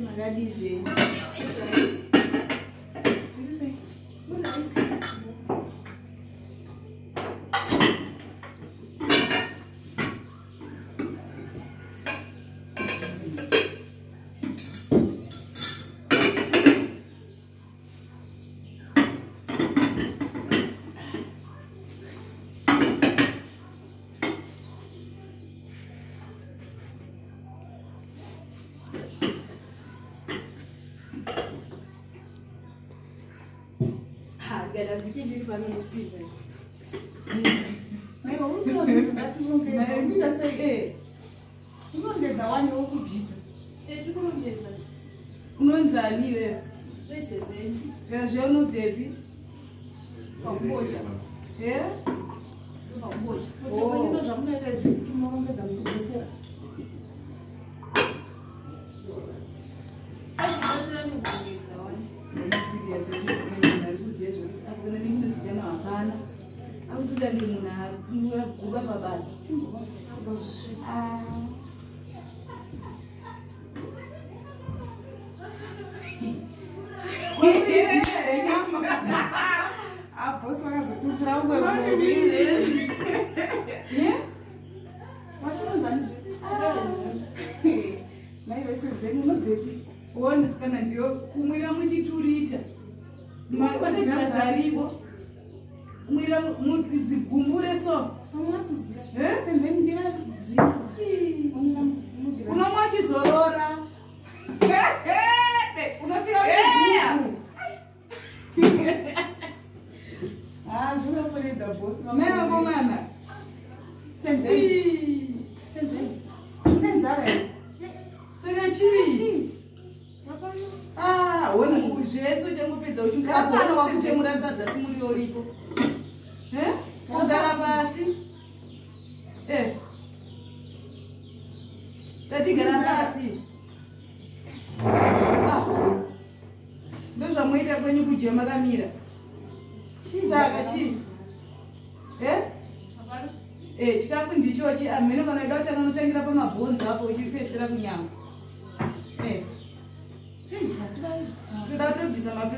Makadii zvenyu? Zviri sei? Ndikaita vhiki ndiri pano ndosiva. Maiwa unotora zvinhu ngatirongedza. Unoita sei? Eh. Unorongedza wani wokubvisa. Eh, tikurongedza. Unonzani iwewe? Wesedzeni. Zve unobvepi? Pakubocha. Eh? Pakubocha. Bocha kwenyu ndo zvamunoita izvi kuti munorongedza muchidzosera. Achibatsira mukurongedza wani. Hapana akutoda ndi munhu akuguva pabasa. Timbova kuzvisvitsa. Abhosi vakazotutsira umwe. Wachironzani zve? Mai vesedzeni, unobvepi? Ona kana ndiyo kumwira muchiturita maotegirasi aripo, mwira zigumbure so. Pamwe asuziva. Eh? Senzeni, ndira zvino. Unomwa uchizorora, unofira muchigubhu. Ha, zvinoponedza bhosi. Mai vakomana. Senzeni. Senzeni. Une nzara here? Saka chii? Hapana. Ah, ona zvese uchangopedza uchingaona wakutemura sadza simuriwo uripo. Eh? Kugara pasi. Eh. Tatigara pasi. Ah. Ndozvamuita kwenyu kujema makamira. Saka chii? Eh? Hapana. Eh, chikafu ndichochi amene kana ida kutanga unotangira pamabhonzo apo uchipedzisira kunyama. Eh, Chidya. Toda kutobvisa.